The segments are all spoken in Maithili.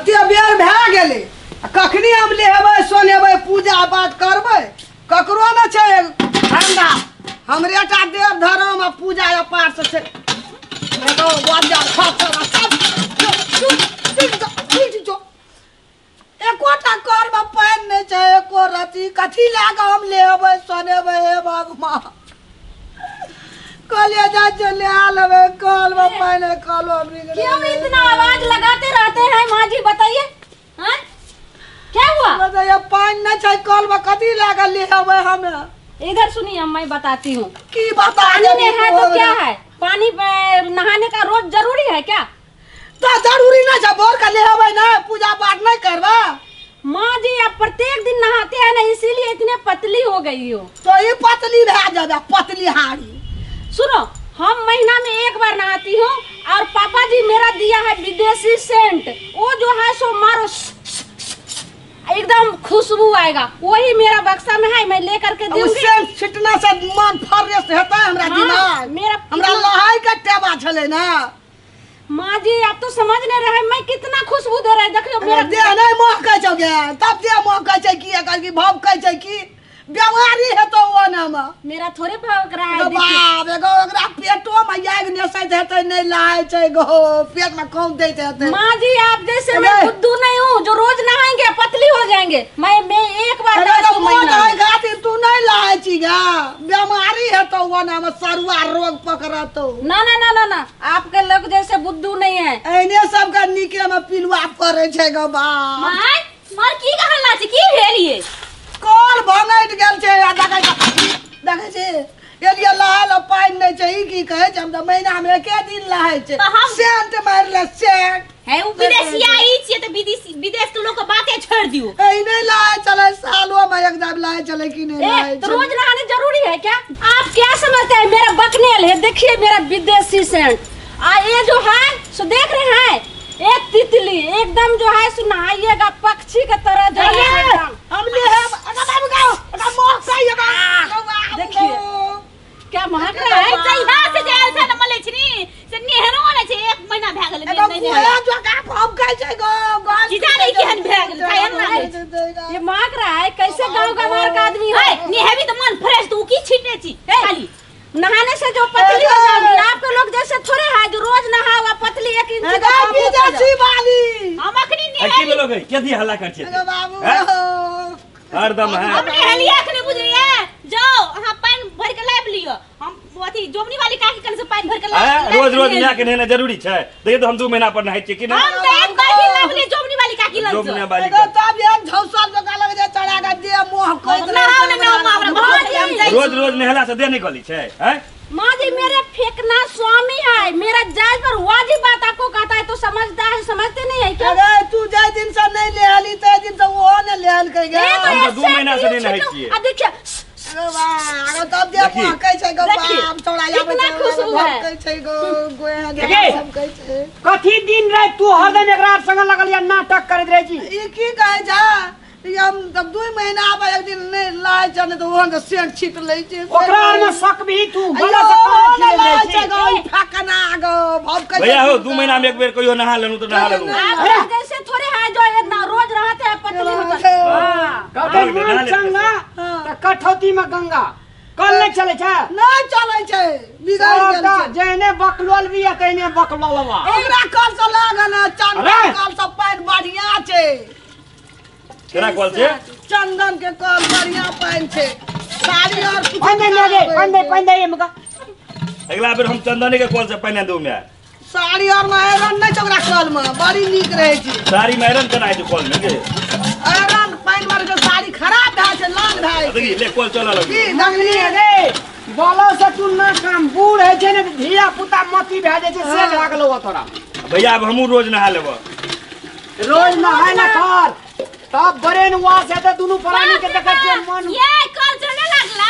एते बेर भए गेलै आ कखनी हम लेबै सोनेबै पूजा पाठ करबै, ककरो नहि छै ठंडा, हमरे टा देव धर्म आ पूजा पाठ से छै। एकोटा करमे पानि नहि छै, एको रति कथी लए कऽ हम लेबै सोनेबै? हे भगवान, कहलिए जा जो ले लेबै, कलमे पानि कलो। क्यों इतना आवाज लगाते रहते हैं माँ जी, बताइए? हाँ? क्या हुआ बताइए? पानि नहीं छै कल में, कथी लए कऽ लेबै हमे? इधर सुनिए, मैं बताती हूँ। की बता? पानी नहीं है तो क्या है? पानी नहाने का रोज जरूरी है क्या? तो जरूरी नहीं छै, बोर के लेबै ना, पूजा पाठ नहीं करबा। माँ जी आप प्रत्येक दिन नहाते हैं ना, इसीलिए इतने पतली हो गई हो। तो ये पतली भए जाबे, पतली हाड़ी। सुनो, हम महीना में एक बार नहाती हूँ और पापा जी मेरा दिया है विदेशी सेंट, वो जो है सो मारो एकदम खुशबू आएगा, वही मेरा बक्सा में है, मैं ले करके दूंगी। सेंट छिटना से मन फ्रेश हेतै हमरा। हाँ, दिमाग मेरा हमरा लहाय के टेबा छलै ना। माँ जी आप तो समझ नहीं रहे मैं कितना खुशबू दे रहा है, देखियो मेरा देह नहीं महकै छौ गे, तब देह महकै छै की एकर की भभकै छै की बीमारी हेतौ ओ ना मे। मेरा थोड़े भभक रहा है। बाप एगो ओकरा पेटो में आगि नेसैत हेतै, नहीं लहाय छै गो, पेट में कौन दैत हेतै। माँ जी आप जैसे मैं बुद्धू नहीं हूँ जो रोज नहाएंगे पतली हो जाएंगे, मैं एक बार नहाती हूँ महीना में। खातिर तू नहीं लहाय छी गा, बीमारी हेतौ ओ ना मे, सरुआ रोग पकड़तौ। ना ना ना ना ना, आपके लोग जैसे बुद्धू नहीं है। एहने सबके नीके में पिलुआ पड़ै छै गो बाप। माय मार की कहला छै, की भेल ये? कल भंगैट गेल छै आ देखै देखै छी एलियै लहाय लए पानि नहि छै, ई की कहै छै? हम तऽ महीना मे एके दिन लहाय छै, सेंट मारि ले सेंट। है उ विदेशिया ई छियै तऽ विदेशी विदेश के लोग के बाते छोड़ दियो। ए नहीं लहाय चले, सालो में एकदम लहाय चले कि नहीं लहाय? तो रोज नहाने जरूरी है क्या? आप क्या समझते हैं मेरा बकनेल है? देखिए मेरा विदेशी सेंट आ ये जो है सो देख रहे हैं एक तितली एकदम जो है सो नहाइएगा पक्षी के तरह जो है एकदम। हम ले देखिए क्या महक रहा है। जहिया से जायल छै न मलै छनी से नेहरो ने छै, एक महीना भए गेलै नहीं नेहरो। जो का भभकै छै गो की जाने केहन भए गेलै, केहन लागै छै ये महक रहा है। कैसे गांव गंवार का आदमी है, नेहबी त मन फ्रेश, तू की छीटे छी खाली नहाने से जो पतली हो जाएगी। आपके लोग जैसे थोड़े है जो रोज नहावा पतली एक इंच का विदेशी वाली। हम अखनी नेहबी की बोलो गई केथी हल्ला कर छी बाबू हरदम है। हम नेहलिया अखनी बुझलिए, जाओ अहाँ पानि भर के लाबि लियो, हम अथी जोमनी वाली काकी कन से पानि भर के लाबि। रोज रोज नहा के नहेना जरूरी छै? देखियो तो हम 2 महीना पर नहाय छियै कि नहीं? हम त एक बार भी लाबली जोमनी वाली काकी लग। जोमनी वाली एगो तब हम झौसल जका लग जाय चढ़ा के दे मोह कहत नहाओ ने हमरा। रोज रोज नहला से देह नहीं गली छै? हैं माँ जी मेरे फेंकना स्वामी है, मेरा जायज पर वाजिब बात आपको कहता है तो समझता है, समझते नहीं है क्या? अरे तू जाय दिन से नहीं लेहली ते दिन से वो ने लेहल कह गया। हम तो 2 महीना से नहीं नहाय छियै। आ देखिए अरे वाह, अरे तब दे मोह कहै छै गो बाप, छोड़ा आबै कितना खुशबू है। कहै छै गो गोया सब कहै छै। कथी दिन रात तू हरदम एकरा संग लगल या नाटक करैत रहै छी? ई की कहै छै? हम तब 2 महीना आब एक दिन नहीं लहाय छै ने तो ओहन के सेंट छीट लै छै। ओकरा आर में शक भी तू गलत से कान खिले छै गो, फकना गो भभकै। भैया हो 2 महीना में एक बेर कहियो नहा लेनु तो नहा लेनु। आप जैसे थोड़े है जो इतना रोज रहते हैं पतली होता है। हां मन चंगा त कठौती में गंगा कल नहीं चले छै? नहीं चले छै, बिगड़ गेल छै। जेने बकलोल भी आ तेने बकलोलवा। ओकरा कल से लागल चंदन कल से पानि बढ़िया छै। केना कल छै? चंदन के कल बढ़िया पानि छै। साड़ी और पानि दे पानि दे पानि दे एमका। अगला बेर हम चंदने के कल से पानि दू में। साड़ी और में आयरन नहीं छै ओकरा कल में, बड़ी नीक रहै छै। साड़ी में आयरन केना छै कल में के? आयरन पानि मार के साड़ी खराब भए छै, लाल भए छै। देखी ले कल चला लग। की देखली रे बोलो से तू ना काम बूढ़ है छै ने धिया पुता मती भए जाइ छै से लागलो तोरा। भैया अब हमहू रोज नहा लेब। रोज नहाय ना कर तब ब्रेन वॉश हेतै दुनू प्राणी के देखै छियै मन। ये कल चले लागला।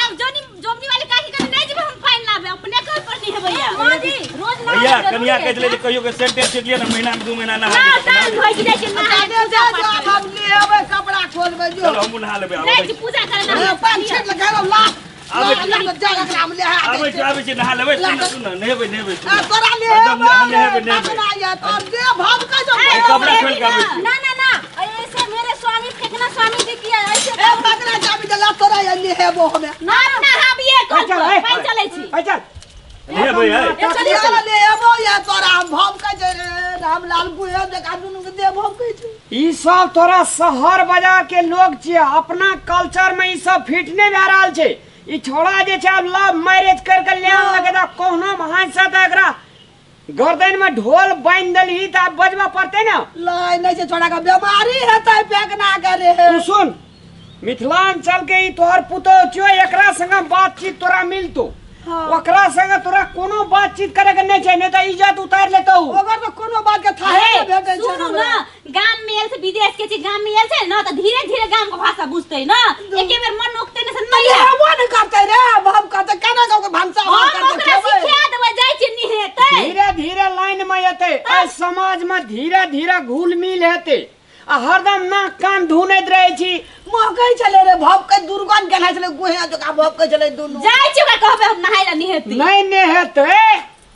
अब जोनी जोमनी वाली काकी कने नहीं जेबै हम पानि लाबे, अपने कल पर नहीं हेबै। माँ जी रोज नहा भैया कनिया कहै छलै जे कहियो के सेंट छीट लिअ ने महीना में 2 महीना नहा ना टाइम भइग जाइ छै नहा ले। हम लेबै कपड़ा खोलबै जो। चलो हमहू नहा लेबै। नहीं पूजा करे ना पानि छीट लगा ला। आबै छी आबै छी नहा लेबै। सुन सुन, नहेबै नहेबै। तोरा नहेबै नहेबै तोर जे भाव का जो कपड़ा खोल के आबै छी। ना ना ना, ऐसे मेरे स्वामी फेकना स्वामी जी किया ऐसे। ए पकड़ा चाबी दला तोरा ये नहेबो हमे। ना नहाबिए कल पानि चलै छी। चल नहेबै है। चल नहेबो या तोरा हम भाव का जे रामलाल गुहे जका दुनु के दे भाव कहै छै। ई सब तोरा शहर बाजार के लोग छियै, अपना कल्चर में ई सब फिट नै भए रहल छै। ई छोड़ा जे छै आब लव मैरिज कर के ल्यान लगे त कोनो हाथ त एकरा गर्दन में ढोल बांधि देलही त आब बजबा पड़तै ना। लै नै छै छोड़ा के बीमारी हेतै फेकना करे। तू सुन, मिथिलांचल के ई तोहर पुतोह छियो, एकरा संग बातचीत तोरा मिलतो। ओकरा संग तोरा कोनो बातचीत करे के नै छै, नै त इज्जत उतार लेतौ। ओकर त कोनो बात के थाहे नै भेटै छै। सुनू ना, गाम में आयल छै, विदेश के छै, गाम में आयल छै ना त धीरे धीरे गाम के भाषा बुझतै ना। एके बेर मन उकतै ने से नै हेबो नै करतै रे। हम कहतै केना के ओकर भनसा हम ओकरा सिखा देबै, जाइ छी निहेतै। धीरे धीरे लाइन में एतै, एहि समाज में धीरे धीरे घुल मिल हेतै। आ हरदम नाक कान धुनैत रहै छी। महकै छलै रे भपकै, दुर्गंध केना छलै गुहे जकाँ भपकै छलै दुनू। जाइ छी ओकरा कहबै हम नहाय ला निहेतै। नै नेहेतै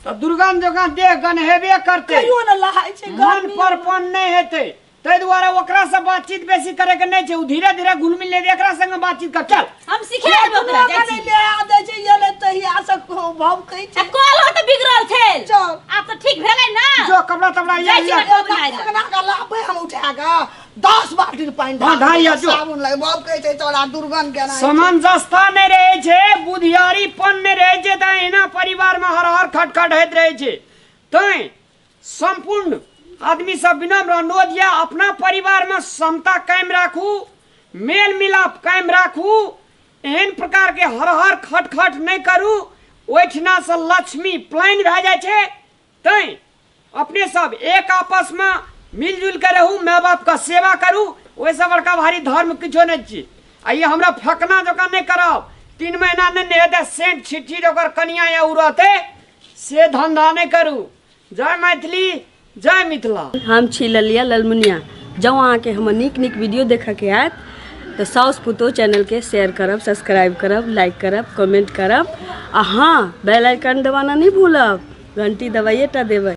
त दुर्गंध जकाँ देह गन्हेबे करतै। कहियो ने लहाइ छै, मन पर पन नै हेतै। ताहि दुआरे ओकरा से बातचीत बेसी करे के नै छै। ओ धीरे धीरे घुल मिल लेतै, एकरा संग बातचीत कर। चल हम सिखा देबै ओकरा। जाइ छी ले आ दै छै ये ले तहिया से भपकै छै। आ कल हो त बिगड़ल छै। चल आब त ठीक भेलै ना। जो कपड़ा तपड़ा जाइ छी केना के लाबै हम उठा के 10 बाल्टी पानि ढाइया जो साबुन लगे भपकै छै तोरा दुर्गंध केना। समंजसता नै रहै छै, बुधियारीपन नै रहै छै, त एना परिवार में हर हर खटखट होइत रहै छै। तैं संपूर्ण आदमी सब विनम्र अनुरोध यऽ, अपना परिवार में समता कायम राखू, मेल मिलाप कायम राखू, एहन प्रकार के हर हर खटखट नहि करू। ओहिठिना से लक्ष्मी प्लान भए जाइ छै। तैं अपने सब एक आपस में मिलजुल के रहू, माय बाप के सेवा करू, ओहिसँ बड़का भारी धर्म किछो नहि छी। आ ई हमरा फकना जकाँ नहि करब, 3 महीना नहि नहेतै सेंट छिट्ठी ओकर कनिया या उ रहतै से धंधा नहि करू। जय मैथिली, जय मिथिला। हम छी ललिया ललमुनिया। जँ अहाँके हमर नीक नीक वीडियो देखऽके आयत तऽ साउस पुतोह चैनलके शेयर करब, सब्सक्राइब करब, लाइक करब, कमेंट करब आ हाँ, बेल आइकन दबाना नहि भूलब, घंटी दबाइए टा देबै।